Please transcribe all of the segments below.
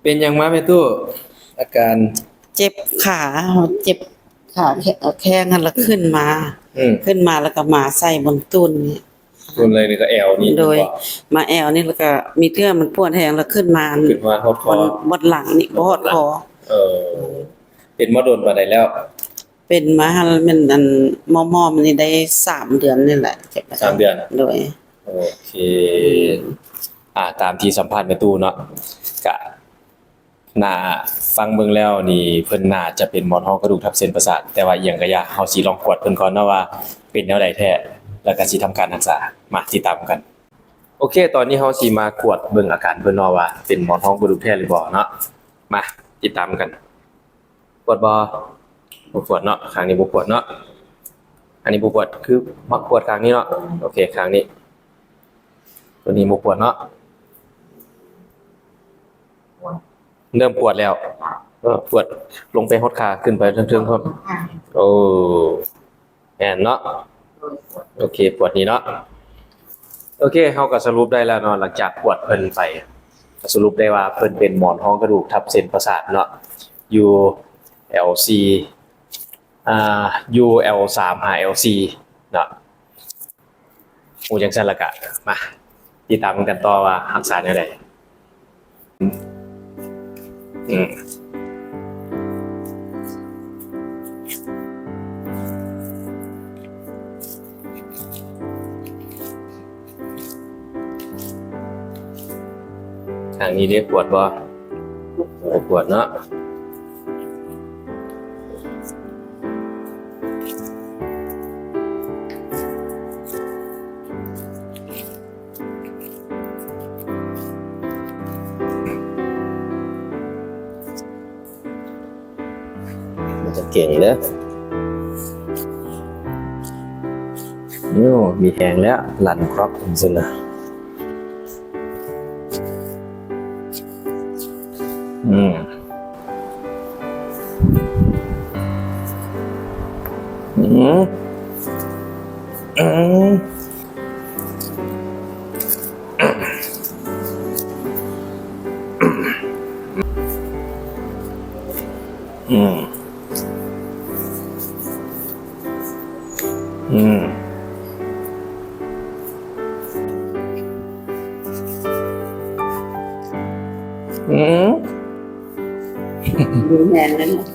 ເປັນຫຍັງມາແມ່ຕູ້? ອາການ ເຈັບຂາ ເຈັບຂາແຂ- ແຂ້ງຫັ້ນລະຂຶ້ນມາ ອືມ ຂຶ້ນມາລະກະມາໃສ່ບົນຕູນນີ້ ຕຸ່ນເລີຍນີ້ກະແອວນີ້ ໂດຍ ແມ່ນບໍ່? ມາແອວນີ້ລະກະມີເທື່ອມັນປວດແຮງລະຂຶ້ນມາ ຂຶ້ນມາຮອດຄໍ ບ່ອນຫຼັງນີ້ ບໍ່ຮອດຄໍ. ເອີ ເປັນມາດົນປານໃດແລ້ວ? ເປັນມາຫັ້ນແມ່ນອັນໝໍໆ ນີ້ໄດ້ສາມເດືອນນີ້ແຫຼະ ເຈັບ ສາມເດືອນ ໂດຍ ໂອເຄ ອືມ ອ່າ ຕາມທີ່ສຳພາດແມ່ຕູ້ເນາະ ກະ ໜ້າຟັງເບິ່ງແລ້ວນີ້ ເພິ່ນໜ້າຈະເປັນໝອນຮອງກະດູກທັບເສັ້ນປະສາດ ແຕ່ວ່າອີ່ຫຍັງກະຢ່າ ເຮົາຊິລອງກວດເພິ່ນກ່ອນເນາະວ່າເປັນແນວໃດແທ້ ລະກະຊິທຳການຮັກສາ. ມາຕິດຕາມກັນ. ໂອເຄ ຕອນນີ້ເຮົາຊິມາກວດເບິ່ງອາການເພິ່ນເນາະວ່າເປັນໝອນຮອງກະດູກແທ້ຫຼືບໍ່ເນາະ. ມາຕິດຕາມກັນ. ປວດບໍ່? ບໍ່ປວດເນາະ ຂ້າງນີ້ບໍ່ປວດເນາະ. ອັນນີ້ບໍ່ປວດ ຄືມັກປວດຂ້າງນີ້ເນາະ. ໂອເຄ ຂ້າງນີ້ ໂຕນີ້ບໍ່ປວດເນາະ. ເລີ່ມປວດແລ້ວ. ເອີ ປວດລົງໄປຮອດຂາ ຂຶ້ນໄປເທິງໆ ພຸ້ນ. ໂອ້ ແມ່ນເນາະ. ໂອເຄ ປວດນີ້ເນາະ. ໂອເຄ ເຮົາກະສະຫຼຸບໄດ້ແລ້ວເນາະ ຫຼັງຈາກກວດເພິ່ນໄປ ກະສະຫຼຸບໄດ້ວ່າເພິ່ນເປັນໝອນຮອງກະດູກທັບເສັ້ນປະສາດເນາະ ຢູ່ແອວສີ່ ອ່າ ຢູ່ແອວສາມຫາແອວສີ່ເນາະ. ຮູ້ຈັ່ງຊັ້ນລະກະ ມາຕິດຕາມກັນຕໍ່ວ່າຮັກສາແນວໃດ. ອືມ ທາງນີ້ເດ ປວດບໍ່? ບໍ່ປວດເນາະ. ມັນຈະເກັ່ງເດີ. ໂອ້ ມີແຮງແລ້ວ ລັນຄຣັອກຈັ່ງຊີ້ນະ. ອືມ ອືມ ອືມ ອືມ ອືມ ອືມ ມີແຮງແລ້ວເນາະ.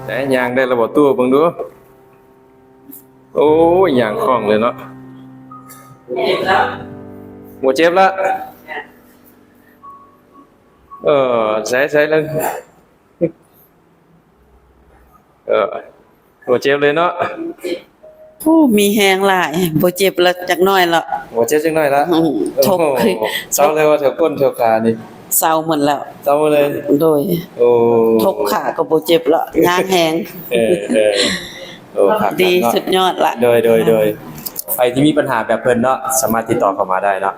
ໄດ້ ຍ່າງໄດ້ແລ້ວບໍ່ຕູ້ ເບິ່ງດູ. ໂອ້ຍ ຍ່າງຄ່ອງເລີຍເນາະ. ບໍ່ເຈັບລະ? ເອີ ໃສ່ ໃສ່ລະ. ເອີ ບໍ່ເຈັບເລີຍເນາະ. ໂອ້ ມີແຮງຫຼາຍ ບໍ່ເຈັບລະຈັກໜ້ອຍລະ ບໍ່ເຈັບຈັກໜ້ອຍລະ ອືມ ໂອ້ໂຫ ທົກ ເຊົາແລ້ວວ່າແຖວກົ້ນແຖວຂານີ້ ເຊົາໝົດແລ້ວ ເຊົາໝົດເລີຍ ໂດຍ ໂອ້ ທົກຂາກໍບໍ່ເຈັບລະ ຍ່າງແຮງ ເອີ ເອີ ໂອ້ ຄັກ ດີເນາະ ສຸດຍອດລະ ໂດຍ ໂດຍ ໂດຍ ໃຜທີ່ມີບັນຫາແບບເພິ່ນເນາະ ສາມາດຕິດຕໍ່ເຂົ້າມາໄດ້ເນາະ